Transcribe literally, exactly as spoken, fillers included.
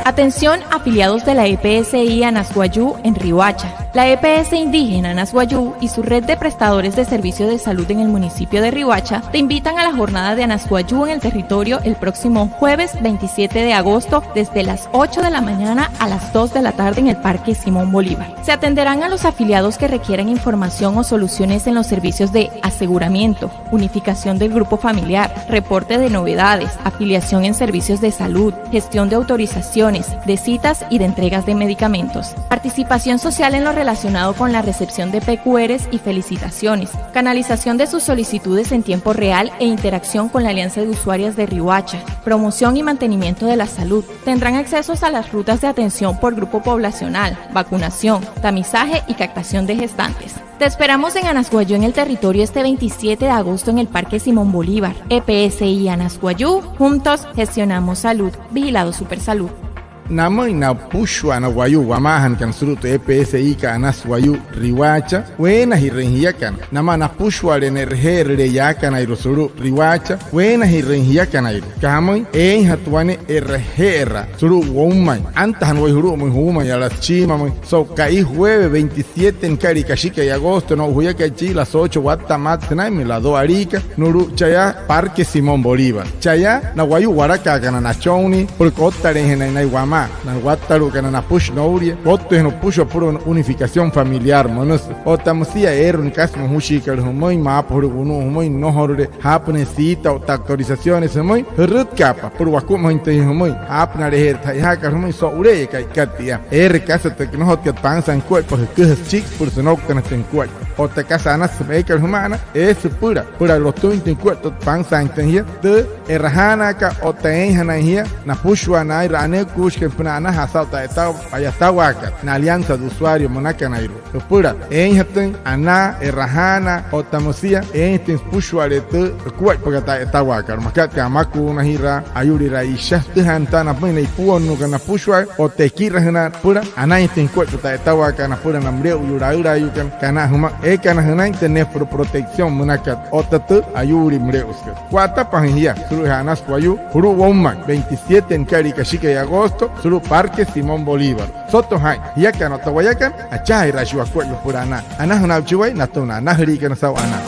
Atención, afiliados de la E P S I Anas Wayuu en Riohacha. La E P S indígena Anas Wayuu y su red de prestadores de servicios de salud en el municipio de Riohacha te invitan a la jornada de Anas Wayuu en el territorio el próximo jueves veintisiete de agosto, desde las ocho de la mañana a las dos de la tarde, en el Parque Simón Bolívar. Se atenderán a los afiliados que requieran información o soluciones en los servicios de aseguramiento, unificación del grupo familiar, reporte de novedades, afiliación en servicios de salud, gestión de autorizaciones, de citas y de entregas de medicamentos. Participación social en lo relacionado con la recepción de P Q Rs y felicitaciones. Canalización de sus solicitudes en tiempo real e interacción con la Alianza de Usuarias de Riohacha. Promoción y mantenimiento de la salud. Tendrán acceso a las rutas de atención por grupo poblacional, vacunación, tamizaje y captación de gestantes. Te esperamos en Anas Wayuu en el territorio este veintisiete de agosto en el Parque Simón Bolívar. E P S I Anas Wayuu, juntos gestionamos salud. Vigilado Supersalud. Namüin na napüshua na wayuu wamaajanakana sulu'u tü E P S I kat Anas Wayuu Riohacha, weenajirüin jiakana namaa napüshua'ale ne'raje'erüle yaakanairua sulu'u Riohacha, weenajirüin jiakanairua. Aka jamüin, eeinjatü wane e'raje'eraa sulu'u woumain. Antajana wayuu julu'umüin juumain yala süchiimamüin so'u ka'i jueves veintisiete nükalia kashikai agosto, no'u juyakai chi las ocho watta'a, matsü sünainmüin las dos aliika, nulu'u chaya Parque Simón Bolívar. Chaya na wayuu walakaakana nachonnii, süpüla kottaleinjanain naya wamaa, na wattalu'ukana napüshi noulia, kottüinjana süpüshua süpüla unificación familiar münüsü. Otta müsia eere wane kasa mojushiikat jümüin, maapajulü wunu'u jümüin, nnojorule jaapünüin cita otta autorizaciones jümüin, jürütkaapa süpüla wakumajüinjatüin jümüin. Jaapünalaje'erü tü ja'ijaakat jümüin so'ule'eya ka'ikat tia. Eere kasa tü nnojotka tü pansaain nukuaippa jüküja süchiki süpüla sünouktünajatüin nukuaippa. Otta kasa anasü eekat jüma'ana, eesü süpüla, süpüla lotüinjatüin nukuaippa tü pansaainjatüin jia, tü e'rajaanaakat otta eeinjanain jia napüshua naa'irua aneekuushikai süpüna anajaa saa'u tü a'yata-, a'yatawaakat na alianza de usuario münakanairua. Süpüla eeinjatüin anaa, e'rajaanaa otta müsia eeinjatüin süpüshua'ale tü nukuaippakat tü a'yatawaakat. Makat aka amakuunajiraa, ayu'liraa isha, sütüjaanüin saa'u napüna na ipuonnuukana napüshua otta ekirajünaa, süpüla anainjatüin nukuaippa tü a'yatawaakat napüla na müle'uyuu laülaayuukana. Aka anaa jümaa eekana jünain tü nefroprotección münakat otta tü ayuulii müle'usükat. Wa'atapajüin jia sulu'ujee Anas Wayuu julu'u woumain veintisiete nükalia kashikai agosto sulu'u Parque Simón Bolívar. Soto jaa'in, jiakana otta wayakana, achajaajiraashii wakuaippa süpüla anaa. Anajünaa'uchi waya natüma na anajüliikana saa'u anaa.